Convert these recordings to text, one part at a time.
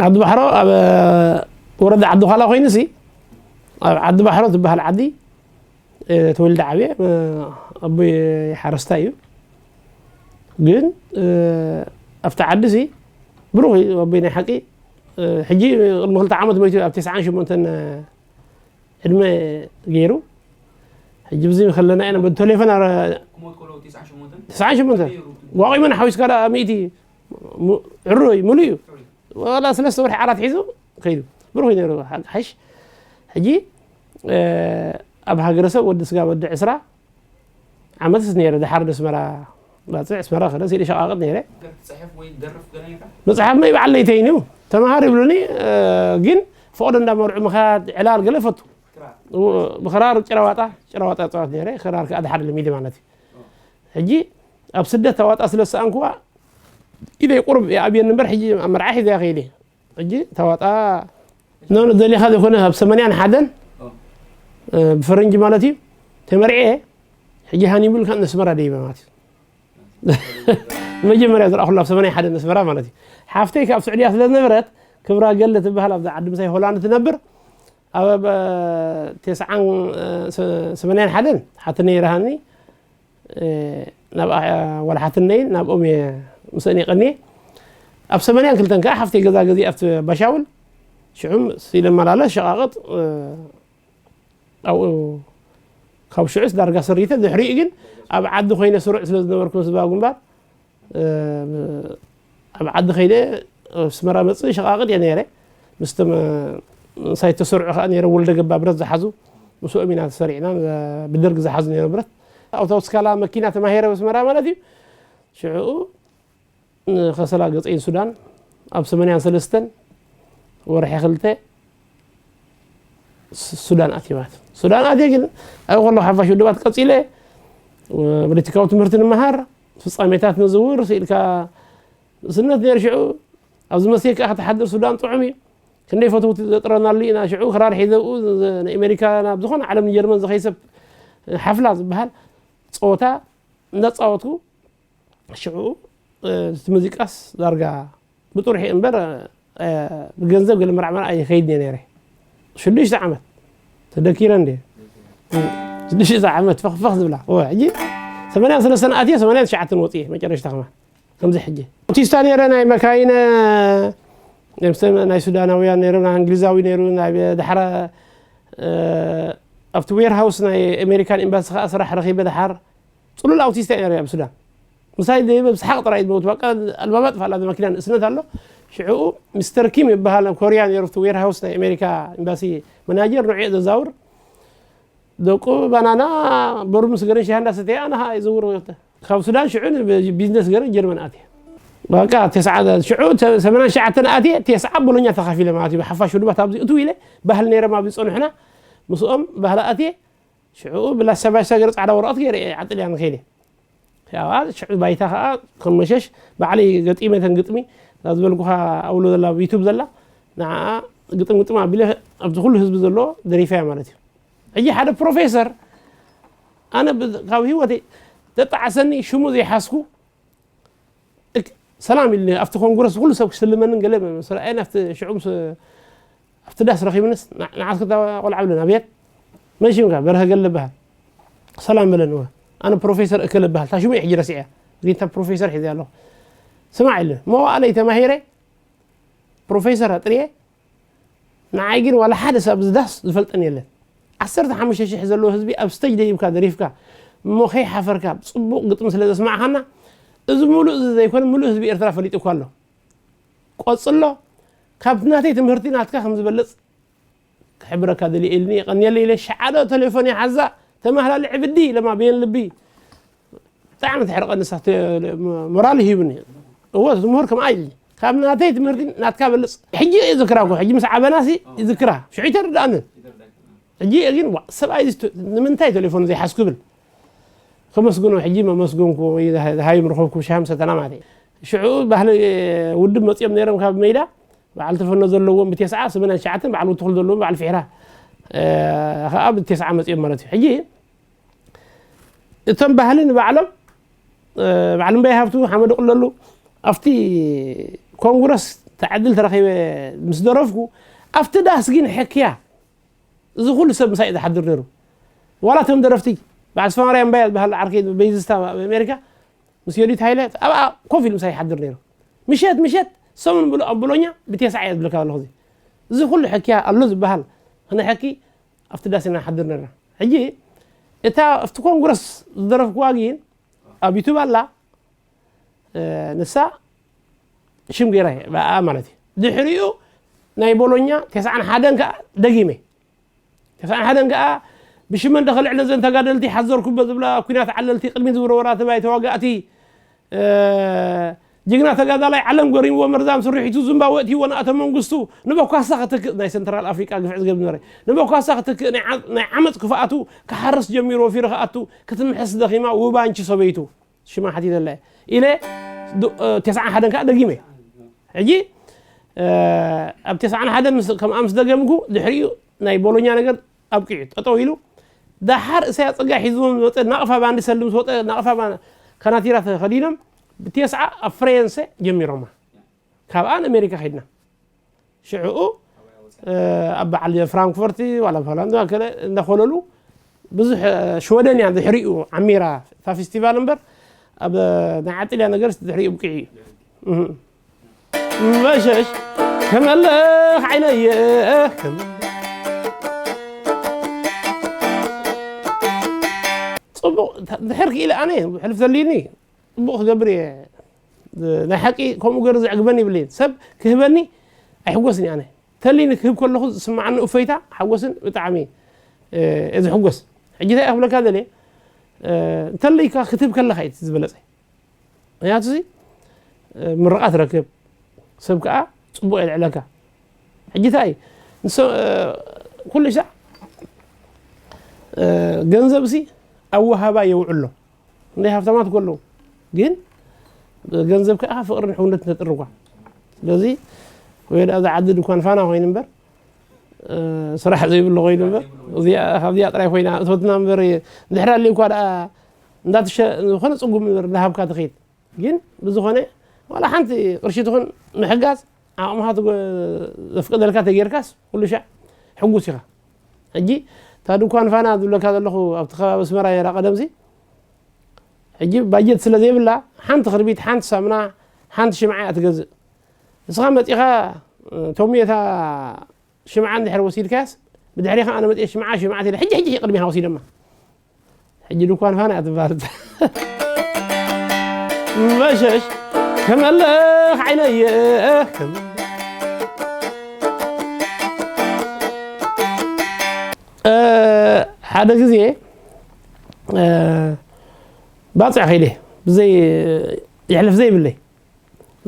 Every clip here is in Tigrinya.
ዓዲ ባሕሮ ኣብ ወረዳ ዓዲ ዃላ ኮይኑሲ ኣብ ዓዲ ባሕሮ ዝበሃል ዓዲ ተወልደ ዓብየ። ኣቦይ ሓረስታይ እዩ። ግን ኣብቲ ዓዲ ሲ ብሩኽ እዩ ኣቦይ ናይ ሓቂ። ሕጂ ቅድሚ ክልተ ዓመት መይቱ ኣብ ተስዓን ሸሞንተን ዕድመ ገይሩ። ሕጂ ብዚ ከለና ኢና ብቴሌፎን ኣረ- ክሞት ከሎ ተስዓን ሸሞንተን ተስዓን ሸሞንተን ዋቂመን ሓዊስካ ደኣ ሚእቲ ሙ- ዕሩይ ሙሉ እዩ። ዋላ ስለስተ ወርሒ ዓራት ሒዙ ከይዱ። ብሩኽ እዩ ነይሩ ሓ- ሓሽ። ሕጂ ኣብ ሃገረሰብ ወዲ ስጋ ወዲ ዕስራ ዓመትስ ነይረ። ደሓር ደስመራ ባፅዕ ኣስመራ ከደ ስኢለ ሸቃቅጥ ነይረ። ገር ትፅሕፍ ወይ ደርፍ ገለ ነይርካ? መፅሓፍ መይ በዓል ለይተይን እዩ። ተምሃር ይብሉኒ። ግን ፈቅዶ እንዳ መርዑ ምኻድ ዕላል ገለ ፈቱ። ክራር። ብክራር ጭራዋጣ ጭራዋጣ ፃወት ነይረ። ክራር ከዓ ደሓር ልሚድ ማለት እዩ። ሕጂ ኣብ ስደት ኣዋጣ ስለ ዝሰኣንኩዋ ኢደይ ቁርብ ይኣብየኒ እምበር ሕጂ ኣብ መርዓ ሒዘያ ከይደ። ሕጂ ተዋጣ ኖ ደሊኻ ዘይኮነ ኣብ ሰማንያን ሓደን ብፈረንጂ ማለት እዩ ተመርዐ። ሕጂ ሃኒሙን ካብ ነስመራ ደይበ ማለት እዩ። መጀመርያ ዝረኣኹላ ኣብ ሰማንያ ሓደን ነስመራ ማለት እዩ። ሓፍተይ ካብ ስዑድያ ስለ ዝነበረት ክብራ ገለ ትበሃል ኣብዛ ዓዲ ምሳይ ሆላንድ ትነብር ኣብ ተስዓን ሰማንያን ሓደን ሓትነይ ረሃኒ ናብ ወላሓትነይን ናብኦም እየ ምስእን የቀንየ። ኣብ ሰማንያን ክልተን ከዓ ሓፍተይ ገዛ ገዚ ኣብቲ ባሻውል ሽዑም ሲለመላለስ ሸቃቅጥ ኣብኡ ካብ ሽዑስ ዳርጋ ስሪተ ድሕሪኡ ግን ኣብ ዓዲ ኮይነ ስሩዕ ስለ ዝነበርኩ ስባ ጉንባር ኣብ ዓዲ ከይደ ኣስመራ መፅእ ሸቃቅጥ እየ ነይረ። ምስቶም ምሳይ ተሰርዑ ከዓ ነይረ ወልደ ገባ ብረት ዝሓዙ ምስኦም ኢና ተሰሪዕና ብደርግ ዝሓዙ ነይረ ብረት ኣውቶቡስ ካላ መኪና ተማሂረ ኣስመራ ማለት እዩ። ሽዑ ንኸሰላ ገፀይን ሱዳን ኣብ ሰማንያን ሰለስተን ወርሒ ክልተ ሱዳን ኣትየ ማለት ሱዳን ኣትየ ግን ኣብ ከሎ ሓፋሽ ውድባት ቀፂለ ፖለቲካዊ ትምህርቲ ንምሃር ፍፃሜታት ንዝውር ስኢልካ ንስነት ነይር ሽዑ ኣብዚ መሲል ከዓ ክትሓድር ሱዳን ጥዑም እዩ። ክንደይ ፈተውቲ ዘጥረናሉ ኢና ሽዑ ክራር ሒዘ ብኡ ንኣሜሪካ ናብ ዝኾነ ዓለም ንጀርመን ዝኸይሰብ ሓፍላ ዝበሃል ፀወታ እንዳፃወትኩ ሽዑ እቲ ሙዚቃስ ዳርጋ ብጥሩሒ እምበር ብገንዘብ ገለ መርዓመር ኣይኸይድን እየ ነይረ። ሽዱሽተ ዓመት ተደኪረ እንደ ሽዱሽተ ዓመት ፈኽፈኽ ዝብላ ሕጂ ሰማንያን ሰለስተን ኣትየ ሰማንያን ትሽዓተን ወፅየ መጨረሽታ ከማ ከምዚ ሕጂ ኣውቲስታ ነይረ ናይ መካይነ ናይ ሱዳናውያን ነይሩ ናይ እንግሊዛዊ ነይሩ ናይ ዳሕራ ኣብቲ ዌርሃውስ ናይ ኣሜሪካን ኤምባሲ ከዓ ስራሕ ረኺበ ደሓር ፅሉል ኣውቲስታ እየ ኣብ ሱዳን ምሳይ ደይበ ብስሓቅ ጥራይ ዝመውት በቃ ኣልባባ ጥፋላ መኪና ንእስነት ኣሎ ሽዑኡ ሚስተር ኪም ይበሃል ኣብ ኮሪያ ነይሩ ኣብቲ ዌርሃውስ ናይ ኣሜሪካ ኤምባሲ መናጀር ንዑ ዘዛውር ደቁ ባናና በሩ ምስ ገረን ሻሃ እንዳሰተየ ኣነ ከዓ ይዝውር ካብ ሱዳን ሽዑ ቢዝነስ ገረ ጀርመን ኣትየ በቃ ተስዓ ሽዑ ሰማንያን ትሽዓተን ኣትየ ተስዓ ቦሎኛ ተኻፊለ ማለት እዩ ሓፋሽ ውድባት ኣብዚ እትው ኢለ ባህል ነይሮም ኣብዚ ፀንሑና ምስኦም ባህል ኣትየ ሽዑ ብላሰባሳ ገረ ፃዕዳ ወረቐት ገይረ እየ ዓጥልያ ንኸይደ ሽዑ ባይታ ከዓ ከመሸሽ ባዕለይ ገጢመ ተን ግጥሚ እዛ ዝበልኩኻ ኣውሎ ዘላ ዩቱብ ዘላ ንዓ ግጥም ግጥም ኣቢለ ኣብዚ ኩሉ ህዝቢ ዘሎ ደሪፈያ ማለት እዩ ሕጂ ሓደ ፕሮፌሰር ኣነ ካብ ህይወተይ ዘጣዓሰኒ ሽሙ ዘይሓዝኩ ሰላም ኢልኒ ኣብቲ ኮንግረስ ኩሉ ሰብ ክስልመንን ገለ ስራኤን ኣብቲ ሽዑ ምስ ኣብቲ ዳስ ረኺብንስ ንዓት ክታ ቆልዓ ብለን ኣብየት መን ሽምካ በርሀ ገለ በሃል ሰላም በለን እወ ኣነ ፕሮፌሰር እከለ በሃል እታ ሽሙ ሕጂ ረሲዐ ግን እታ ፕሮፌሰር ሒዘ ኣለኹ ስማዕ ኢለ መዋእለይ ተማሂረ ፕሮፌሰር ኣጥርየ ንዓይ ግን ዋላ ሓደ ሰብ ኣብዚ ዳስ ዝፈልጠን የለን ዓሰርተ ሓሙሽተ ሽሕ ዘለዎ ህዝቢ ኣብ ስተጅ ደይብካ ደሪፍካ እሞ ከይሓፈርካ ብፅቡቕ ግጥሚ ስለ ዘስማዕኻና እዚ ሙሉእ እዚ ዘይኮነ ሙሉእ ህዝቢ ኤርትራ ፈሊጡ እኳ ኣሎ ቆፅሎ ካብ ናተይ ትምህርቲ ናትካ ከም ዝበልፅ ክሕብረካ ደልየ ኢልኒ የቐንየለይ ኢለ ሸዓዶ ተሌፎን ይሓዛ ተማህላሊ ዕብዲ ኢለማ ብየን ልቢ ብጣዕሚ ተሕርቐኒ ንሳ ሞራል ሂብኒ እወ እቲ ምሁር ከምኣ ኢልኒ ካብ ናተይ ትምህርቲ ናትካ በልፅ ሕጂ እየ ዝክራ እኮ ሕጂ ምስ ዓበናሲ ይዝክራ ሽዑ ይተርድኣኒ ሕጂ እየ ግን ሰብኣይ ንምንታይ ተሌፎን ዘይሓዝኩ ይብል ከመስግኖ ሕጂ መመስገንኩ ሃይም ረኸብኩ ሻሃም ሰተና ማለት ሽዑ ባህሊ ውድብ መፅኦም ነይሮም ካብ ሜዳ በዓል ተፈኖ ዘለዎም ብቴስዓ ሰማንያን ትሽዓተን በዓል ውትኹል ዘለዎም በዓል ፊሕራ ከዓ ብቴስዓ መፅኦም ማለት እዩ ሕጂ እቶም ባህሊ ንባዕሎም በዓል እምበይ ሃብቱ ሓመድ ቁለሉ ኣብቲ ኮንግረስ ተዓድል ተረኺበ ምስ ደረፍኩ ኣብቲ ዳስ ግን ሕክያ እዚ ኩሉ ሰብ ምሳይ ዝሓድር ነይሩ። ዋላ እቶም ደረፍቲ በዓል ስፋማርያ እምባያ ዝበሃል ዓርከይ በይዝስታ ኣብ ኣሜሪካ ምስ ዮዲት ሃይለ ኣብኣ ኮፍ ኢሉ ምሳይ ይሓድር ነይሩ። ምሸት ምሸት ሰሙን ብሎ ኣብ ቦሎኛ ብቴስዓ እየ ዝብለካ ኣለኹ። እዚ እዚ ኩሉ ሕክያ ኣሎ ዝበሃል ንሕኪ ኣብቲ ዳስ ኢና ንሓድር ነርና። ሕጂ እታ ኣብቲ ኮንግረስ ዝደረፍኩዋ ግን ኣብ ዩቱብ ኣላ። ንሳ ሽም ገይረ ብኣ ማለት እዩ። ድሕሪኡ ናይ ቦሎኛ ተስዓን ሓደን ከዓ ደጊመ። ተስዓን ሓደን ከዓ ብሽመን ዶ ከልዕለ ዘን ተጋደልቲ ሓዘርኩበ ዝብላ ኩናት ዓለልቲ ቅድሚ ዝብረወራ ትባይ ተዋጋእቲ ጅግና ተጋዳላይ ዓለም ገሪምዎ መርዛም ስርሒቱ ዝምባወእትይዎ ንኣቶ መንግስቱ ንበኳሳ ክትክእ ናይ ሰንትራል ኣፍሪቃ ግፍዕ ዝገብር ነበረ። ንበኳሳ ክትክእ ናይ ዓመፅ ክፍኣቱ ክሓርስ ጀሚሩ ወፊሩ ክኣቱ ክትምሕስ ደኺማ ውባንቺ ሰበይቱ ሽማ ሓቲተላ ኢለ ተስዓን ሓደን ከዓ ደጊመ። ሕጂ ኣብ ተስዓን ሓደን ከምኣ ምስ ደገምኩ ድሕሪኡ ናይ ቦሎኛ ነገር ኣብቂዑ ጠጠው ኢሉ። ዳሓር እሳያ ፀጋ ሒዝዎም ዝወፀ ናቕፋ ባንዲ ሰልም ዝወፀ ናቕፋ ከናቲራ ተኸዲኖም ብቴስዓ ኣብ ፍሬንሰ ጀሚሮማ። ካብኣ ንኣሜሪካ ከድና። ሽዕኡ ኣብ በዓል ፍራንክፈርት ዋላ ሆላንድ ከለ እንዳኮለሉ ብዙሕ ሽወደን እያ ድሕሪኡ ዓሚራ እታ ፌስቲቫል እምበር ኣብ ናይ ዓጥልያ ነገር ድሕሪኡ ብቅዒ እዩ። መሸሽ ከመለኽ ዓይነየ ጽቡቕ ድሕር ክኢለ ኣነ ሕልፍ ዘልዩኒ ጽቡቕ ክገብር እየ። ናይ ሓቂ ከምኡ ገይሩ ዘዕግበኒ ይብለይን ሰብ ክህበኒ ኣይሕጎስን እየ። ኣነ ተልዩኒ ክህብ ከለኹ ዝስማዓኒ እፎይታ ሓጎስን ብጣዕሚ እየ ዝሕጎስ። ሕጂ እንታይ ክብለካ ደልየ እንተልይካ ክትህብ ከለካ እዩ ዝበለፀ። ምክንያቱ ምርቓ ትረክብ ሰብ ከዓ ፅቡቅ የልዕለካ። ሕጂ እንታይ ኩሉ ሻዕ ገንዘብ ሲ ኣብ ወሃባ የውዕሎ። ናይ ሃብታማት እኮ ኣለዉ ግን ገንዘብ ከዓ ፍቅርን ሕውነት ተጥርጓ። ስለዚ ወይ ደኣ ዝዓዲ ድኳን ፋና ኮይኑ እምበር ስራሕ ዘይብሉ ኮይኑ እምበር እዚኣ ካብዚኣ ጥራይ ኮይና እቶትና እምበር ድሕር ኣልዩ እኳ ደኣ እንዳትሸ ዝኾነ ፅጉም እምበር እንዳሃብካ ትኸይድ። ግን ብዝኾነ ዋላ ሓንቲ ቅርሺ ትኹን ምሕጋዝ ዓቕምኻ ዘፍቅደልካ ተጌርካስ ኩሉ ሻዕ ሕጉስ ኢኻ። ሕጂ እታ ድኳን ፋና ዝብለካ ዘለኹ ኣብቲ ከባቢ ኣስመራ ነራ ቀደምሲ ሕጂ ባጀት ስለ ዘይብላ ሓንቲ ክርቢት ሓንቲ ሳምና ሓንቲ ሽምዓ እያ ትገዝእ። ንስኻ መፂኻ ቶሚ እታ ሽምዓ እንድሕር ወሲድካያስ ብድሕሪኻ ኣነ መፅየ ሽምዓ ሽምዓ ትብል ሕጂ ሕጂ ቅድሚኻ ወሲደማ። ሕጂ ድኳን ፋና እያ ትበሃል። መሸሽ ከመለኽ ዓይነየ ሓደ ግዜ ባፅዕ ከይደ ብዘይ የሕልፍ ዘይብለይ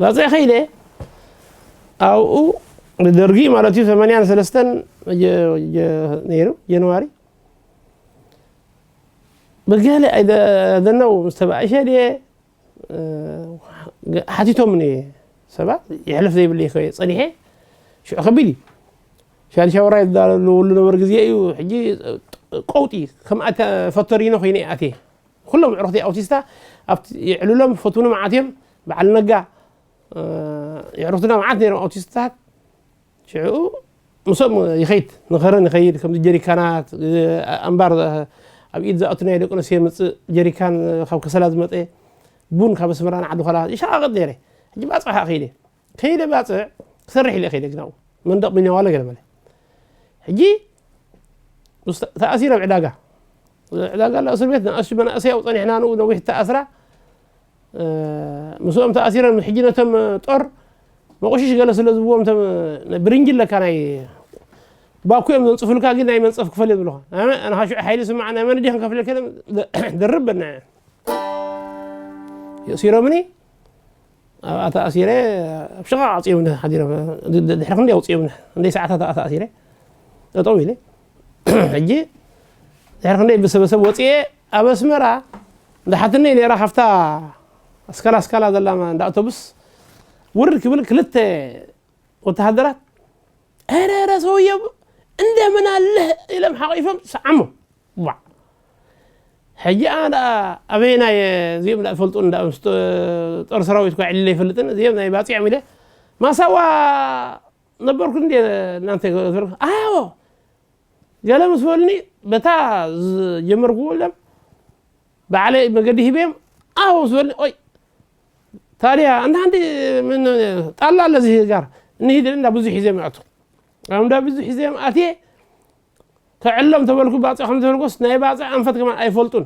ባፅዕ ከይደ ኣብኡ ንደርጊ ማለት እዩ ሰማንያን ሰለስተን ነይሩ ጀንዋሪ ብገለ ኣይደነው ምስ ተባእሸ ድየ ሓቲቶምኒ ሰባት የሕልፍ ዘይብለይ ጸኒሐ ሽዑ ከቢድ እዩ። ሻድሻ ወራይ ዝዳለሉ ነበሩ ግዜ እዩ። ሕጂ ቀውጢ ከም ፈቶሪኖ ኮይነ እየ ኣትየ። ኩሎም ኣዕሩኽቲ ኣውቲስታ ኣብቲ የዕልሎም ፈትኑ መዓት እዮም። በዓል ነጋ የዕሩኽትና መዓት ነይሮም ኣውቲስታት። ሽዑ ምስኦም ይኸይድ ንኸረን ይኸይድ ከምዚ ጀሪካናት ኣንባር ኣብ ኢድ ዝኣቱ ናይ ደቂ ኣንስትዮ ምፅእ ጀሪካን ካብ ከሰላ ዝመፀ ቡን ካብ ኣስመራ ንዓዲ ኳላ ይሸቃቐጥ ነይረ። ሕጂ ባፅዕ ከዓ ከይደ ከይደ ባፅዕ ክሰርሕ ኢለ ከይደ ግናው መንደቕ ሚኒዋለ ገለ መለ ሕጂ ተኣሲረ ኣብ ዕዳጋ ዕዳጋ ላ እስር ቤት ንኣሽ መናእሰይ ኣብ ፀኒሕና ንኡ ነዊሕ ተኣስራ ምስኦም ተኣሲረን ሕጂ ነቶም ጦር መቆሽሽ ገለ ስለ ዝብዎም ቶም ብርንጂ ኣለካ ናይ ባኮ እዮም ዘንፅፉልካ ግን ናይ መንፀፍ ክፈል የብልካ ንካ ሽዑ ሓይሊ ስማዕ ናይ መን ዲኽን ከፍለልከ ደርብ በና የእሲሮምኒ ኣብኣ ተኣሲረ ኣብ ሽቓቕ ኣውፅኦምኒ ሓዲሮም ድሕሪ ክንደይ ኣውፅኦምኒ ክንደይ ሰዓታት ኣብኣ ተኣሲረ ጠጠው ኢለ ሕጂ ድሕሪ ክንደይ ብሰበሰብ ወፅኤ ኣብ ኣስመራ እንዳሓትነይ ነይራ ካብታ ኣስካላ ኣስካላ ዘላ እንዳ ኣውቶቡስ ውርድ ክብል ክልተ ወተሃደራት ኧረ ኧረ ሰውየው እንደምን ኣለህ ኢሎም ሓቂፎም ሰዓሞ ዋ ሕጂ ኣነ ደኣ ኣበየናይ እዚኦም ደኣ ይፈልጡ እንዳ ምስ ጦር ሰራዊት ኳ ዕልለ ይፈልጥን እዚኦም ናይ ባፅዖም ኢለ ማሳዋ ነበርኩ እንዴ እናንተ ገበርኩ? ኣዎ። ገለ ምስ በሉኒ፣ በታ ዝጀመርኩዎ ለም ባዕለይ መገዲ ሂበዮም፣ ኣዎ ምስ በሉኒ፣ ኦይ፣ ታዲያ እንዳ ሓንቲ ምን ጣላ ኣለዚ ጋር እንሂድ እንዳ ብዙ ሒዘ ይኣቱ። ኣብ እንዳ ብዙ ሒዘ ኣትየ፣ ከዕሎም ተበልኩ፣ ባፅዕ ከም ተበልኩስ፣ ናይ ባፅዕ ኣንፈት ከማን ኣይፈልጡን።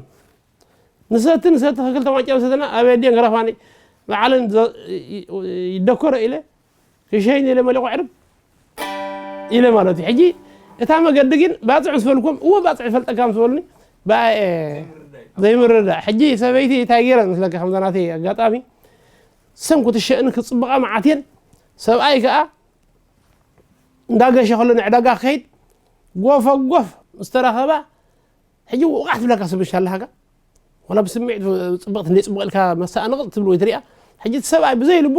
ንሰቲ ንሰቲ ክልተ ዋንጫ ሰተና፣ ኣበይ ድየን ገረፋኒ፣ በዓለን ዘ-፣ ይ-፣ ይ-፣ ይደኮረ ኢለ፣ ክሸይን ኢለ መሊቑ ዕርብ ኢለ ማለት እዩ። ሕጂ እታ መገዲ ግን ባፅዕ ምስ በልኩም፣ እወ ባፅዕ ይፈልጠካ ምስ በሉኒ፣ ብኣየ ዘይምርዳእ። ሕጂ ሰበይቲ እንታይ ገይረ መስለካ፣ ከምዛ ናተይ ኣጋጣሚ፣ ሰም ክትሸእኒ ክፅብቓ መዓትየን፣ ሰብኣይ ከዓ እንዳገሸ ከሎ ንዕዳጋ ክኸይድ፣ ጎፈ ጎፍ ምስ ተረኸባ፣ ሕጂ ውቓዕ ትብለካ ሰብ ምሽ ኣለሃጋ። ወላ ብስምዒት ጽብቕቲ እንደ ጽብቕ ኢልካ መሰኣንቕጥ ትብል ወይ ትሪኣ። ሕጂ እቲ ሰብኣይ ብዘይ ልቡ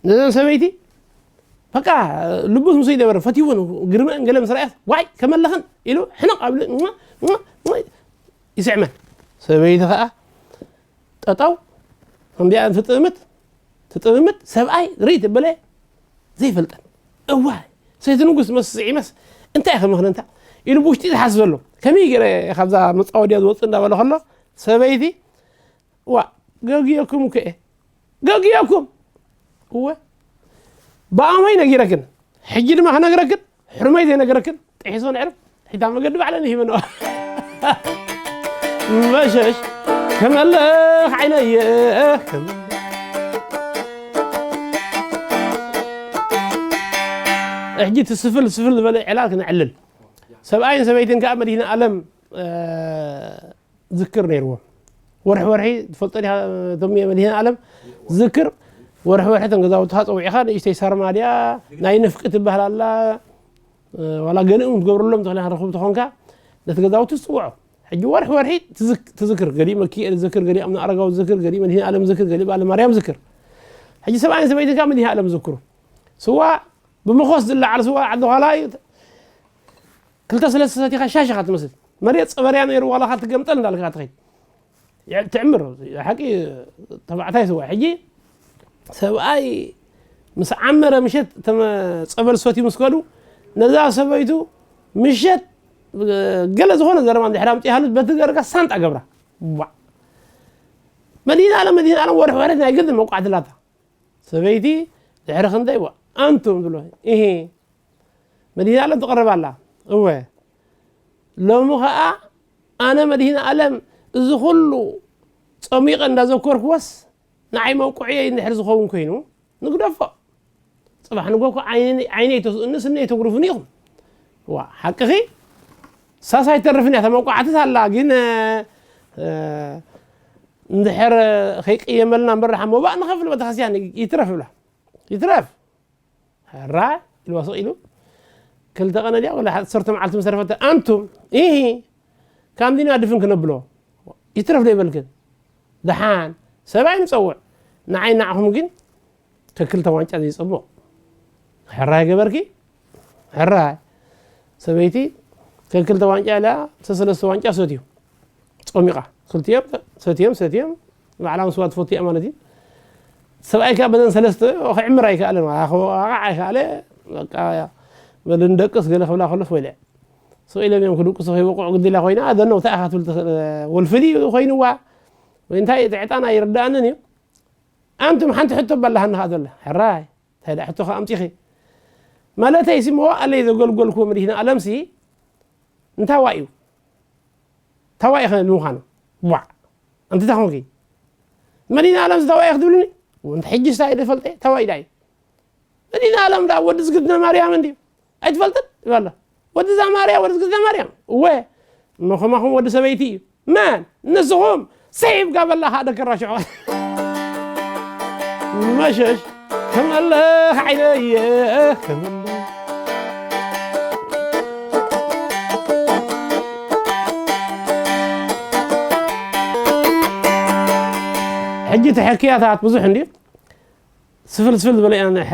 ነዘን ሰበይቲ በቃ ልቡ ምስ ይደበር ፈትይወን ግርመን ገለ ምስ ረኣያት ዋይ ከመለኽን ኢሉ ሕነቕ ኣብሉ እሞ፣ እሞ፣ እሞ ይስዕመን። ሰበይቲ ኸኣ ጠጠው እንዲኣ ትጥምት፣ ትጥምት፣ ሰብኣይ ርኢ ትበለ ዘይፈልጠን። እዋይ፣ ሰይቲ ንጉስ መስ ስዒመስ እንታይ ኢኸ ምኽንንታ? ኢሉ ብውሽጢ ዝሓስብ ዘሎ። ከመይ ገይረ እየ ካብዛ መጻወድያ ዝወጽእ እንዳበለ ከሎ፣ ሰበይቲ፣ "ዋ፣ ገግየኩም እኮ እየ። ገግየኩም። እወ፣ ብኣሞይ ነጊረክን። ሕጂ ድማ ክነግረክን፣ ሕርመይ ዘይነገረክን፣ ጥሒሶ ንዕርብ። ሒታ መገዲ ባዕለን ይህበነዋ። መሸሽ፣ ከመለኽ ዓይነየ፣ ከመለኽ." ሕጂ እቲ ስፍል ስፍል ዝበለ ዕላል ክነዕልል። ሰብኣይን ሰበይትን ከኣ መድህን ኣለም፣ እ፣ ዝክር ነይርዎም። ወርሒ ወርሒ ትፈልጦ ዲኻ፣ እቶም መድህን ኣለም ዝክር ወርሒ ወርሒ እተን ገዛውትኻ ጸዊዕኻ ንእሽተይ ሳርማ ድያ፣ ናይ ንፍቂ ትበሃል ኣላ፣ እ፣ ዋላ ገንኡ ትገብረሎም ተኽሊ ክረኽቡ ተኾንካ፣ ነቲ ገዛውቲ ዝጽውዖ። ሕጂ ወርሒ ወርሒ ትዝክ-፣ ትዝክር፣ ገሊኡ መኪኤል ዝክር፣ ገሊኡ ኣቡነ ኣረጋዊ ዝክር፣ ገሊኡ መድህን ኣለም ዝክር፣ ገሊኡ በዓለ ማርያም ዝክር። ሕጂ ሰብኣይን ሰበይትን ከኣ መድህን ኣለም ዝክሩ። ስዋ ብመኾስ ዝለዓል ስዋ ዓዲ ዃላ እዩ። ክልተ ሰለስተ ሰቲኻ ሻሽ ኢኻ ትመስል። መሬት ጸበርያ ነይሩ ዋላ ኻል ትገምጠል እንዳልካ ትኸይድ። የ-፣ ትዕምር፣ ሓቂ ተባዕታይ ስዋ። ሕጂ ሰብኣይ ምስ ዓመረ ምሸት ተመ-፣ ጸበል ሰትዩ ምስ ከዱ፣ ነዛ ሰበይቱ ምሸት ገለ ዝኾነ ዘረባ እንድሕር ኣምጺኣሉ በቲ ገርጋ ሳንጣ ገብራ። ዋዕ። መድህን ኣለም፣ መድህን ኣለም ወርሒ ወርሒ ናይ ግድን መውቃዕቲ ኣላታ። ሰበይቲ ድሕሪ ክንደይ ዋ-፣ ኣንቱም ትብሎ። እሂ። መድህን ኣለም ትቐርብ ኣላ። እወ። ሎሚ ኸኣ ኣነ መድህን ኣለም እዚ ኩሉ ጸሚቐ እንዳዘከርክዎስ ንዓይ መውቅዕየይ እንድሕር ዝኸውን ኮይኑ ንግደፎ። ጽባሕ ንጎ እኮ ዓይነይ፣ ዓይነይ ተስእኒ ስነይ ተጉርፉኒ ኢኹም። ዋ፣ ሓቅኺ? ሳስ ኣይተርፍን እያ፣ ተመቋዕትት ኣላ፣ ግን፣ እ፣ እንድሕር ከይቅየመልና እምበር ደሓን መባእ ንኸፍል ቤተክርስትያን ይትረፍ ብላ። ይትረፍ። ሕራይ ኢልዋ ስቕ ኢሉ። ክልተ ቀነ ድያ ወላ ዓሰርተ መዓልቲ ምስ ተረፈተ፣ ኣንቱም፣ ኢሂ፣ ካምዲና ድፍን ክነብሎ። ይትረፍ ዶ ይበልክን? ደሓን፣ ሰብኣይ ንጸውዕ። ንዓይ ንዓኹም ግን ከክልተ ዋንጫ ዘይጸምቕ። ሕራይ ገበርኪ? ሕራይ። ሰበይቲ ከክልተ ዋንጫ ኢላ፣ ሰለስተ ዋንጫ ሰትዩ። ጾሚቓ። ክልቲኦም ሰትዮም፣ ሰትዮም። ባዕላ ምስ ስዋ ትፈቱ እያ ማለት እዩ። ሰብኣይ ከኣ በዘን ሰለስተ ክዕምር ኣይከኣለን። ኣኸ-፣ ኣቕዓ ኣይከኣለ። በቃ፣ በል ንደቅስ ገለ ክብላ ከሎስ ወይለ። ስቕ ኢሎም እዮም ክድቅሱ ከይበቕዑ ግድላ ኮይና፣ ኣደነው እንታይ ኢኻ ትብል ትኽእል? ወልፊ ድዩ ኮይንዋ? ወይ እንታይ እቲ ዕጣን ኣይርድኣንን እዩ። ኣንቱም ሓንቲ ሕቶ በላሃኒ ከኣ ዘሎ። ሕራይ፣ እንታይ ደኣ ሕቶ ከኣ ኣምጺኺ? ማለተይ ሲ መዋእለይ ዘገልገልኩዎ መድህን ኣለምሲ እንታይ ዋእ እዩ? ታዋይ ኢኸ ንምዃኑ? ዋዕ። ኣንቲ እንታይ ኾንኪ? መድህን ኣለም ዝታዋይ ኢኽ ትብልኒ? ወንቲ ሕጂ ስታይ ዝፈልጠ ታዋይ ዳይ። መድህን ኣለም ዳ ወዲ ዝግድነ ማርያም እንድዩ። ኣይትፈልጥን? ይበላ። ወዲ ዛማርያ፣ ወዲ ዝግድነ ማርያም። እወ። እሞ ከማኹም ወዲ ሰበይቲ እዩ። መን? ንስኹም። ስሒብ ጋበላ ኻደ ከራሽዖ። መሸሽ። ከመለኽ ዓይነየ። ከመለኽ። ሕጂ ተሐክያታት ብዙሕ እንድዩ። ስፍል ስፍል ዝበለ ኢና ንሕ-፣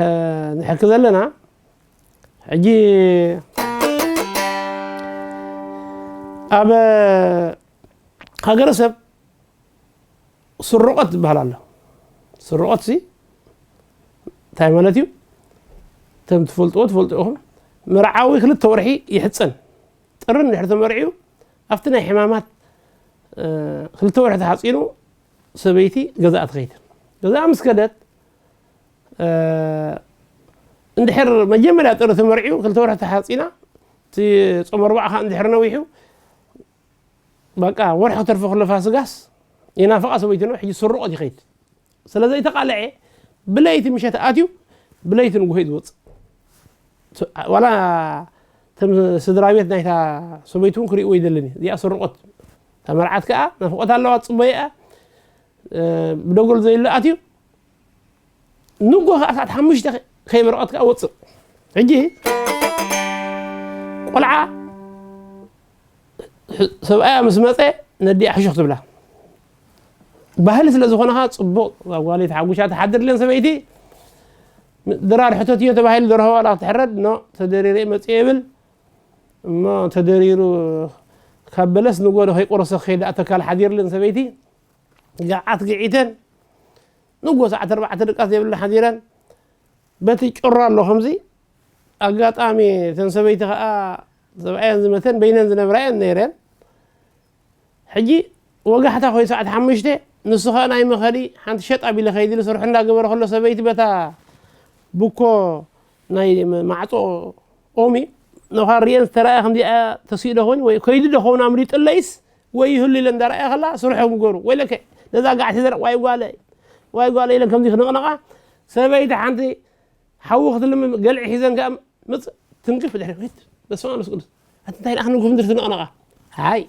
ንሕኪ ዘለና። ሕጂ ኣብ ሃገረሰብ ስርቆት ዝበሃል ኣሎ። ስርቆት ሲ እንታይ ማለት እዩ? ከም ትፈልጥዎ ትፈልጡ ኢኹም፣ መርዓዊ ክልተ ወርሒ ይሕፀን። ጥሪ እንድሕር ተመርዕዩ ኣብቲ ናይ ሕማማት ክልተ ወርሒ ተሓፂኑ ሰበይቲ ገዛኣ ትኸይድ። ገዛኣ ምስ ከደት እንድሕር መጀመርያ ጥሪ ተመርዕዩ ክልተ ወርሒ ተሓፂና እቲ ፆመ ኣርባዕ ከዓ እንድሕር ነዊሑ በቃ ወርሒ ክተርፎ ከሎ ፋስጋስ ይናፍቓ ሰበይቱ ነው ሕጂ ስርቆት ይኸይድ። ስለ ዘይተቃልዐ ብለይቲ ምሸት ኣትዩ ብለይቲ ንጉሆ እዩ ዝወፅእ። ዋላ ተም ስድራ ቤት ናይታ ሰበይቱ እውን ክርእይዎ ይደልን እዩ። እዚኣ ስርቆት። እታ መርዓት ከዓ ናፍቆት ኣለዋ ትፅበዮ እያ። ብደጎል ዘይሉ ኣትዩ ንጎ ከዓ ሰዓት ሓሙሽተ ከይበረቐት ከዓ ወፅእ። ሕጂ ቆልዓ ሰብኣያ ምስ መፀ ነዲኣ ሕሹኽ ትብላ። ባህሊ ስለ ዝኾነ ከዓ ፅቡቕ ኣብ ጓለይ ተሓጉሻ ትሓድር ለን ሰበይቲ። ድራር ሕተትዮ ተባሂሉ ደርሆ ዋላ ክትሕረድ ኖ ተደሪረ መፅእ ይብል። እሞ ተደሪሩ ካብ በለስ ንጎ ዶ ከይቆረሰ ከይዳ ተካል ሓዲርለን ሰበይቲ። ገዓት ግዒተን ንጎ ሰዓት ኣርባዕተ ድቃስ ዘይብለን ሓዲረን በቲ ጭሮ ኣሎ ከምዚ ኣጋጣሚ እተን ሰበይቲ ከዓ ሰብኣየን ዝመተን በይነን ዝነብራ እየን ነይረን። ሕጂ ወጋሕታ ኮይኑ ሰዓት ሓሙሽተ ንሱ ከዓ ናይ መኸዲ ሓንቲ ሸጥ ኣቢለ ከይድ ኢሉ ስርሑ እንዳገበረ ከሎ ሰበይቲ በታ ብኮ ናይ ማዕፆ ኦሚ ነዃ ሪኤን ዝተረኣየ ከምዚኣ ተስኡ ዶ ኸውን ወይ ከይዱ ዶ ኸውን ኣምሊጡለይስ ወይ ይህሉ ኢለ እንዳረኣየ ከላ ስርሖም ይገሩ። ወይለከ ነዛ ጋዕቲ ዘረቕ ዋይ ጓለ ዋይ ጓለ ኢለን ከምዚ ክነቕነቓ ሰበይቲ ሓንቲ ሓዊ ክትልምም ገልዒ ሒዘን ከኣ ምጽ ትንቅፍ ድሕሪ ቤት በስመ ኣብ መንፈስ ቅዱስ ኣቲ እንታይ ደኣ ክንጉፍ እንድር ትነቕነቓ። ሃይ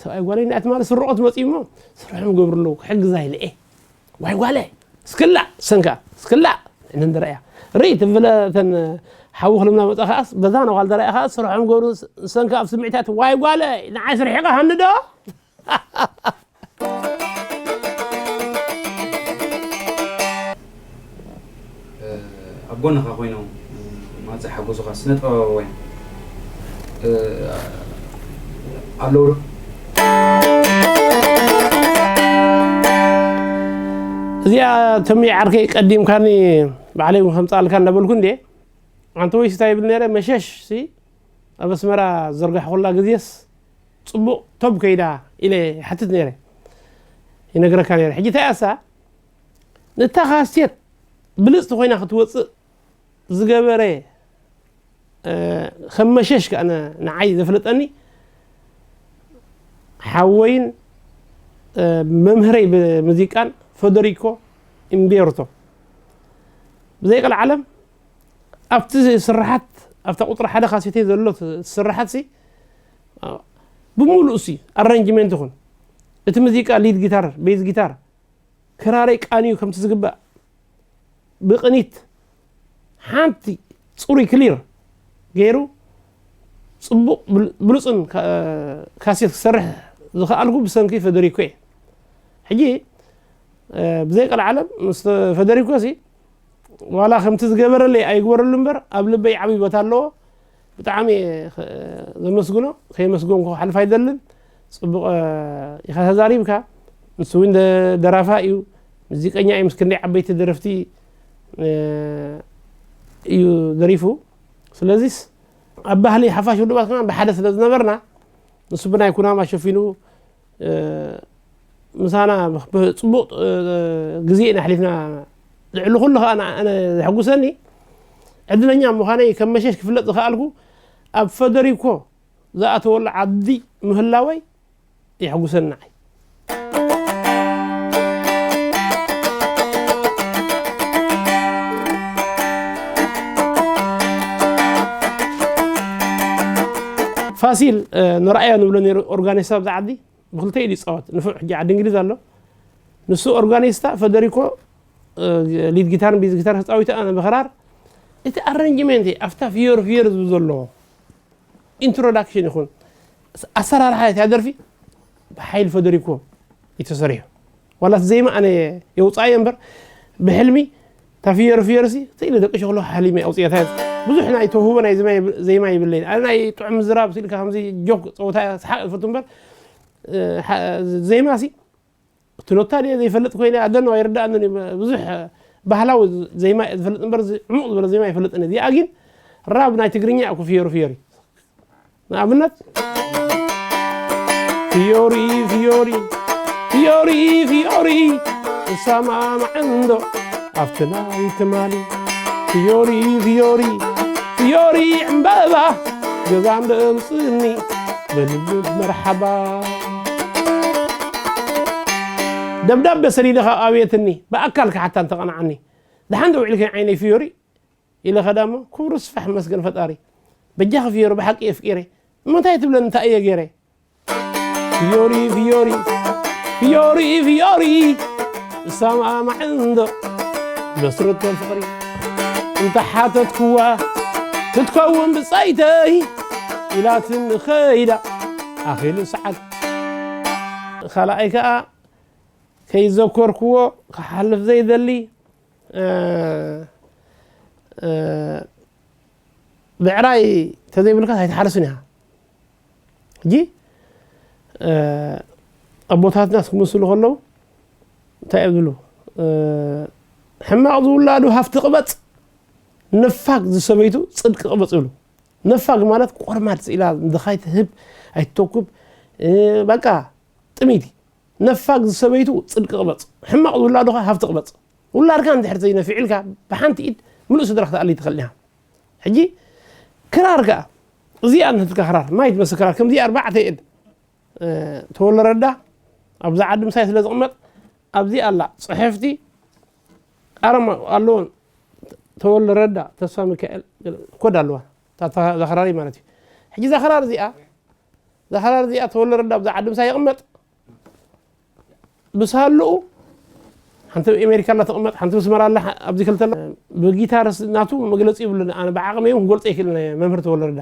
ሰብኣይ ጓለይ ንኣቲ ማለት ስርቆት መጽኡ እሞ ስርሖም ይገብሩ ኣለዉ ክሕግዛ ኢለ እየ። ዋይ ጓለ እስክላ ሰንካ እስክላ እነንደረያ ርኢ ትብለ ተን ሓዊ ክልምና መጻ ከኣስ በዛ ነዋል ደረያ ከኣስ ስርሖም ገብሩ ሰንካ ኣብ ስምዒታት ዋይ ጓለ ንዓይ ስርሒኻ ሃንዶ ኣብ ጎንኻ ኮይኖም ማፀ ሓጎሱኻ ስነ ጥበባውያን ኣለዉ ዶ? እዚኣ ተሚ ዓርከይ ቀዲምካኒ ባዕለይ እውን ከምፃልካ እንዳበልኩ እንዴ ኣንተ ወይስ እንታይ ይብል ነረ መሸሽ ሲ ኣብ ኣስመራ ዝዘርጋሕኩላ ግዜስ ፅቡቕ ቶብ ከይዳ ኢለ ይሓትት ነረ ይነግረካ ነረ ሕጂ እንታይ ኣሳ ነታ ካስቴት ብልፅቲ ኮይና ክትወፅእ ዝገበረ ከም መሸሽ ከኣ ንዓይ ዘፍለጠኒ ሓወይን መምህረይ ብሙዚቃን ፈደሪኮ እምቤርቶ ብዘይ ቀልዓለም ኣብቲ ስርሓት ኣብታ ቁፅሪ ሓደ ካሴተይ ዘሎ ስርሓት ሲ ብምሉእ ሲ ኣረንጅመንት ይኹን እቲ ሙዚቃ ሊድ ጊታር ቤዝ ጊታር ክራረይ ቃንዩ ከምቲ ዝግባእ ብቕኒት ሓንቲ ፅሩይ ክሊር ገይሩ ፅቡቕ ብሉፅን ካሴት ክሰርሕ ዝኸኣልኩ ብሰንኪ ፈደሪኮ እየ። ሕጂ ብዘይ ቀልዓለም ምስ ፈደሪኮ ሲ ዋላ ከምቲ ዝገበረለይ ኣይግበረሉ እምበር ኣብ ልበይ ዓብዪ ቦታ ኣለዎ። ብጣዕሚ ዘመስግኖ ከየመስገንኩ ክሓልፍ ኣይደልን። ፅቡቕ ኢኻ ተዛሪብካ። ንሱ እውን ደራፋ እዩ፣ ሙዚቀኛ እዩ። ምስ ክንደይ ዓበይቲ ደረፍቲ እዩ ደሪፉ። ስለዚስ ኣብ ባህሊ ሓፋሽ ውድባት ከማን ብሓደ ስለ ዝነበርና ንሱ ብናይ ኩናማ ሸፊኑ ምሳና ብፅቡቕ ግዜ ኢና ኣሕሊፍና። ልዕሊ ኩሉ ከዓ ኣነ ዘሐጉሰኒ ዕድለኛ ምዃነይ ከም መሸሽ ክፍለጥ ዝኸኣልኩ ኣብ ፈደሪኮ ዝኣተወሉ ዓዲ ምህላወይ የሐጉሰኒ ንዓይ። ፋሲል ንረኣዮ ንብሎ ነይሩ ኦርጋኒስታ ኣብዚ ዓዲ ብክልተ ኢዱ ይፃወት ንፉዕ ሕጂ ዓዲ እንግሊዝ ኣሎ። ንሱ ኦርጋኒስታ ፈደሪኮ ሊድ ጊታርን ቤዝ ጊታር ተፃዊቱ ኣነ ብክራር እቲ ኣረንጅመንት ኣብታ ፍዮር ፍዮር ዝብል ዘለዎ ኢንትሮዳክሽን ይኹን ኣሰራርሓ እታ ደርፊ ብሓይሊ ፈደሪኮ እዩ ተሰሪሑ። ዋላ እቲ ዜማ ኣነ የውፃእዮ እምበር ብሕልሚ እታ ፍዮር ፍዮር ሲ ክኢለ ደቂ ሸክሎ ሓሊመ ኣውፅኤታ ብዙሕ ናይ ተውህቦ ናይ ዜማ ይብለይን ኣነ ናይ ጥዑም ምዝራብ ስኢልካ ከምዚ ጆክ ፀወታ ሰሓቅ ዝፈቱ እምበር ዜማ ሲ እቲ ኖታ ድየ ዘይፈልጥ ኮይነ ኣደን ኣይርዳእንን እዩ ብዙሕ ባህላዊ ዜማ እየ ዝፈልጥ እምበር፣ እዚ ዕሙቕ ዝበለ ዜማ ኣይፈልጥን። እዚኣ ግን ራብ ናይ ትግርኛ እኮ ፍዮሪ ፍዮሪ። ንኣብነት፣ ፍዮሪ ፍዮሪ ፍዮሪ ፍዮሪ፣ እሳማማዕ እንዶ ኣብቲ ናይ ትማሊ። ፍዮሪ ፍዮሪ ፍዮሪ ዕምበባ፣ ገዛ እንዶ እምፅእኒ በልልብ መርሓባ። ደብዳቤ ሰዲደ ካብ ኣብየትኒ፣ ብኣካል ክሓታ እንተቐንዓኒ። ደሓን ዶ ውዒልከ ዓይነይ ፍዮሪ? ኢለ ኸዳ እሞ፣ ክብሩ ስፋሕ መስገን ፈጣሪ። በጃኺ ፍዮሪ፣ ብሓቂ እየ ኣፍቂረ። እሞ እንታይ ትብለኒ፣ እንታይ እየ ገይረ? ፍዮሪ ፍዮሪ ፍዮሪ ፍዮሪ፣ እሳማማዕ እንዶ መስርቶ ፍቕሪ። እንተሓተትክዋ ክትከውን ብጻይተይ ኢላትኒ ኸይዳ፣ ኣኺሉ ሰዓት። ካልኣይ ከኣ ከይዘከርክዎ ክሓልፍ ዘይደሊ፣ እ፣ እ፣ ብዕራይ ተዘይብልካ ኣይትሓርስን ኢኻ። ሕጂ፣ እ፣ ኣቦታትና ክምስሉ ከለዉ እንታይ እዮም ዝብሉ? እ፣ ሕማቕ ዝውላዱ ሃፍቲ ቅበጽ፣ ነፋግ ዝሰበይቱ ጽድቂ ቅበጽ ይብሉ። ነፋግ ማለት ቆርማድ ስኢላ ንድኻይ ትህብ፣ ኣይትተኩብ፣ እ፣ በቃ ጥሚቲ። ነፋግ ዝሰበይቱ ጽድቂ ቅበጽ፣ ሕማቕ ዝውላዱ ኸኣ ሃፍቲ ቅበጽ። ውላድካ እንድሕር ዘይነፊዑልካ ብሓንቲ ኢድ ምሉእ ስድራኻ ክትኣሊ ትኽእል ኢኻ። ሕጂ ክራር ከኣ፣ እዚኣ ንህትካ ክራር፣ ማይ ትመስል ክራር፣ ከምዚ ኣርባዕተ ኢድ፣ እ፣ ተወልደ ረዳ ኣብዛ ዓዲ ምሳይ ስለ ዝቕመጥ፣ ኣብዚ ኣላ ጽሕፍቲ ኣረማ ኣለዎ። ተወልደ ረዳ፣ ተስፋ ሚካኤል፣ ኮድ ኣለዋ። እታ፣ እታ፣ እዛ ክራር ማለት እዩ። ሕጂ እዛ ክራር እዚኣ፣ እዛ ክራር እዚኣ ተወልደ ረዳ ኣብዛ ዓዲ ምሳይ ይቕመጥ። ብሳልኡ ሓንቲ ኣሜሪካ ኣላ ትቕመጥ፣ ሓንቲ ምስመራ ኣላ፣ ሓ-፣ ኣብዚ ክልተ ኣላ። ብጊታርስ ናቱ መግለጺ ይብሉን፣ ኣነ ብዓቕመይ እውን ክገልጾ ኣይክእልን እየ፣ መምህር ተወልደ ረዳ።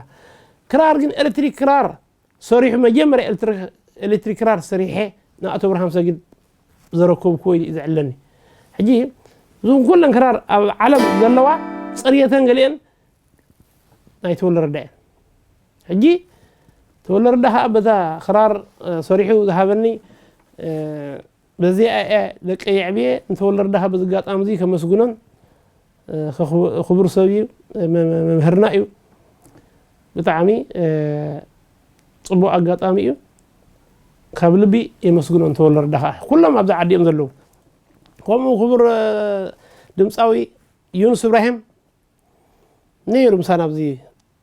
ክራር ግን ኤሌክትሪክ ክራር ሰሪሑ፣ መጀመርያ ኤሌክትሪክ፣ ኤሌክትሪክ ክራር ሰሪሐ ንኣቶ ኣብርሃም ሰጊድ ዘረከብኩዎ ኢሉ እዩ ዘዕለኒ። ሕጂ እዞም ኩለን ክራር ኣብ ዓለም ዘለዋ፣ ጽርየተን ገሊአን ናይ ተወልደ ረዳ እየን። ሕጂ ተወልደ ረዳ ኸኣ በዛ ክራር፣ እ፣ ሰሪሑ ዝሃበኒ፣ እ፣ በዚኣ እየ ደቀይ የዕብየ። ንተወልደ ረዳ ኸኣ በዚ ኣጋጣሚ እዚ ከመስግኖን፣ እ፣ ኸ-፣ ክቡር ሰብ እዩ፣ መ-፣ መ-፣ መምህርና እዩ። ብጣዕሚ፣ እ፣ ጽቡቕ ኣጋጣሚ እዩ። ካብ ልቢ የመስግኖ ንተወልደ ረዳ ኸኣ። ኩሎም ኣብዚ ዓዲ እዮም ዘለዉ። ከምኡ ክቡር፣ እ፣ ድምጻዊ ዩኑስ እብራሂም ነይሩ ምሳና ኣብዚ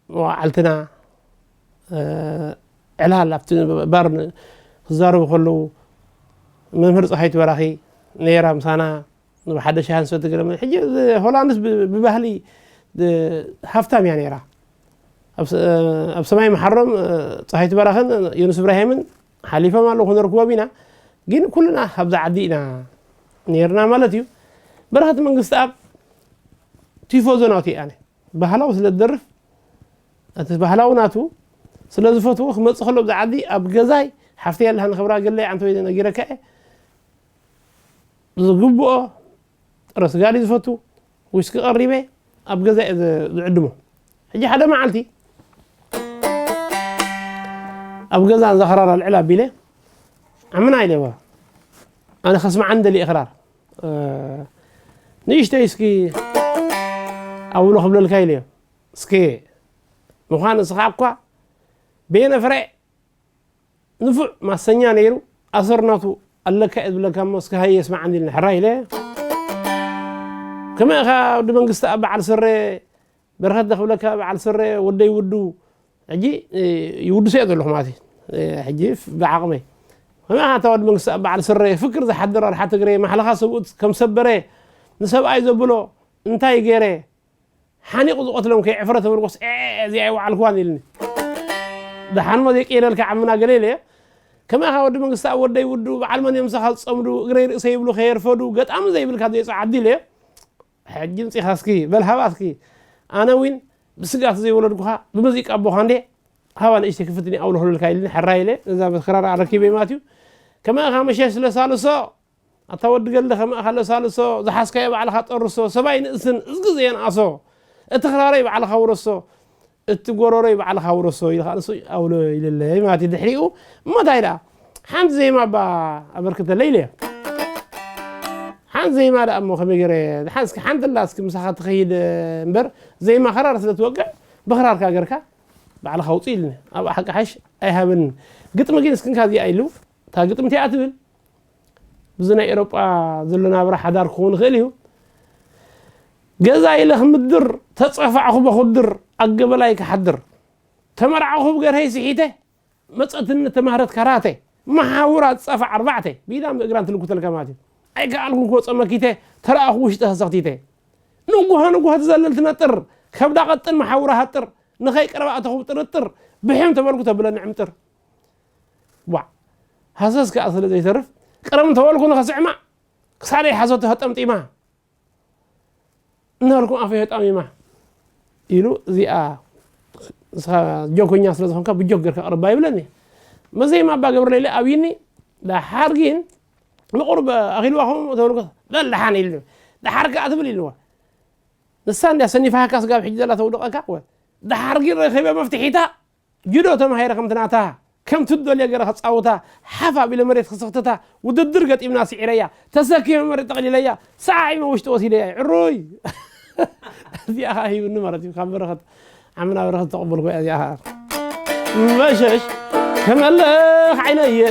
መዋዕልትና፣ እ፣ ዕላል ኣብቲ ባር ን-፣ ክዛረቡ ከለዉ፣ መምህር ፀሃይቱ በራኺ ነይራ ምሳና፣ ብሓደ ሻሂ ንሰቲ ገለ። ሕጂ እዚ ሆላንድስ ብ-፣ ብባህሊ፣ እ፣ ሃፍታም እያ ነይራ። ኣብ ስ-፣ ኣብ ሰማይ መሓሮም፣ እ፣ ፀሃይቱ በራኽን ዮኑስ እብራሂምን ሓሊፎም ኣለዉ፣ ክንረክቦም ኢና። ግን ኩልና ካብዛ ዓዲ ኢና ነይርና ማለት እዩ። በረኸት መንግስትኣብ ቲፎዞ ናቱ እየ ኣነ። ባህላዊ ስለ ዝደርፍ፣ እቲ ባህላዊ ናቱ ስለ ዝፈትዎ፣ ክመጽእ ከሎ ብዛ ዓዲ ኣብ ገዛይ፣ ሓፍተይ ኣላ ንኽብራ ገለይ ዓንተ ወይ ነጊረካ እየ። ዝግብኦ ጥረ ስጋ ድዩ ዝፈቱ፣ ዊስኪ ቀሪበ ኣብ ገዛ እየ ዝ-፣ ዝዕድሞ። ሕጂ ሓደ መዓልቲ ኣብ ገዛ እዛ ክራር ኣልዕል ኣቢለ፣ ዓምና ኢለዋ። ኣነ ከስምዓኒ ደልየ ክራር። እ፣ ንእሽተይ እስኪ ኣውሎ ክብለልካ ኢለዮ። እስኪ ምዃን ንስኻ እኳ በየነ ፍረ ንፉዕ ማሰኛ ነይሩ፣ ኣሰር ናቱ ኣለካ እየ ዝብለካ እሞ እስኪ ሃየ የስምዓኒ ኢልኒ። ሕራይ ኢለ። ከመይ ኢኻ ወዲ መንግስቲ ኣብ በዓል ስረ፣ በረኸት ዶ ክብለካ በዓል ስረ፣ ወደይ ውዱ፣ ሕጂ፣ እ፣ ይውድሶ እየ ዘለኹ ማለት እዩ። እ፣ ሕጂ ፍ-፣ ብዓቕመይ። ከመይ ኢኻ እታ ወዲ መንግስቲ ኣብ በዓል ስረ፣ ፍክር ዝሓድር ኣርሓ ትግረ፣ ማሕለኻ ሰብኡት ከም ሰበረ፣ ንሰብኣይ ዘብሎ እንታይ ገይረ፣ ሓኒቑ ዝቐትሎም ከየዕፍረ ተበርጎስ፣ ኤ፣ እዚኣ ኣይወዓልክዋን ኢልኒ። ደሓን እሞ ዘይቅየረልካ ዓምና ገለ ኢለ። ከማኻ ወዲ መንግስቲ ኣብ ወደይ ውዱ፣ በዓል መን እዮም ምሳኻ ዝጸምዱ፣ እግረይ ርእሰይ ይብሉ ከየርፈዱ፣ ገጣሚ ዘይብልካ ዘይጽ ዓዲ ኢለ። ሕጂ ምጺኻ እስኪ፣ በል ሃባ እስኪ። ኣነ እውን ብስጋት ዘይወለድኩኻ፣ ብሙዚቃ ኣቦኻ እንዴ፣ ሃባ ንእሽተይ ክፍትኒ ኣውሎ ክብለልካ ኢልኒ፣ ሕራይ ኢለ። ነዛ ክራር ኣረኪበ ማለት እዩ። ከማኻ መሸሽ ለሳልሶ፣ ኣታ ወዲ ገልደ ከማኻ ለሳልሶ፣ ዝሓዝካዮ ባዕልኻ ጠርሶ፣ ሰብኣይ ንእስን እዝጊ ዘየንኣሶ፣ እቲ ክራረይ ባዕልኻ ውረሶ፣ እቲ ጎሮሮይ ባዕልኻ ውረሶ ኢሉ ኸኣ ንሱ ኣውሎ ኢለለይ ማለት እዩ። ድሕሪኡ እሞ እንታይ ደኣ ሓንቲ ዜማ እባ ኣበርክተለይ ኢለዮ። ሓንቲ ዜማ ደኣ እሞ ከመይ ገይረ፣ ደሓን እስኪ ሓንቲ ኣላ እስኪ ምሳኻ ትኸይድ እምበር፣ ዜማ ክራር ስለ ትወቅዕ ብኽራርካ ገርካ ባዕልኻ ውፅእ ኢልኒ። ኣብ ሓቂ ሓሽ ኣይሃበንን። ግጥሚ ግን እስኪ እንካ እዚኣ ኢሉ፣ እታ ግጥሚ እቲኣ ትብል፣ ብዚ ናይ ኤሮጳ ዘሎ ናብራ ሓዳር ክኸውን ይኽእል እዩ። ገዛ ኢለ ክምድር፣ ተጸፋዕኹ በኹድር፣ ኣገበላይ ክሓድር። ተመርዓኹ ብገርሀይ ስሒተ፣ መጸትኒ ተማህረት ካራተ፣ መሓውራ ጸፋ ኣርባዕተ፣ ብኢዳን ብእግራን ትልኩተልካ ማለት እዩ። ኣይከኣልኩን ክወጾ መኪተ፣ ተረኣኹ ውሽጢ ተሰኽቲተ። ንጉሆ ንጉሆ ትዘልል ትነጥር፣ ከብዳ ቀጥን መሓውራ ሃጥር፣ ንኸይ ቀረባ ኣተኹ ብጥርጥር፣ ብሕም ተበልኩ ተብለኒ ዕምጥር። ዋዕ፣ ሃሰስ ከኣ ስለ ዘይተርፍ፣ ቅርም ተበልኩ ንኸስዕማ፣ ክሳደይ ሓዘቶ ተጠምጢማ። እናበልኩም ኣፈይ ኣጣሚማ ኢሉ፣ እዚኣ ንስኻ ጆኮኛ ስለ ዝኾንካ ብጆክ ገርካ ቅርባ ይብለኒ። መዘይማ ኣባ ገብረሌለ ኣብይኒ። ደሓር ግን ምቑር ኣኺልዋ ኹም ተብልኩ፣ በል ደሓን ኢሉ። ደሓር ከኣ ትብል ኢልዋ። ንሳ እንድያ ሰኒፋካ ስጋብ ሕጂ ዘላ ተውድቐካ። ወ-፣ ደሓር ግን ረኺበ መፍትሒታ። ጁዶ ተማሂረ ከምቲ ናታ፣ ከምቲ ደልየ ገይረ ክጻውታ፣ ሓፍ ኣቢለ መሬት ክስኽትታ፣ ውድድር ገጢምና ስዒረያ፣ ተሰኪመ መሬት ጠቕሊለያ፣ ሰዓዒመ ውሽጢ ወሲደያ። ዕሩይ! እዚኣ ኸኣ ሂብኒ ማለት እዩ፣ ካብ በረኸት ዓምና በረኸት ተቐበልኩ እያ እዚኣ ኸኣ። መሸሽ ከመለኽ ዓይነየ፣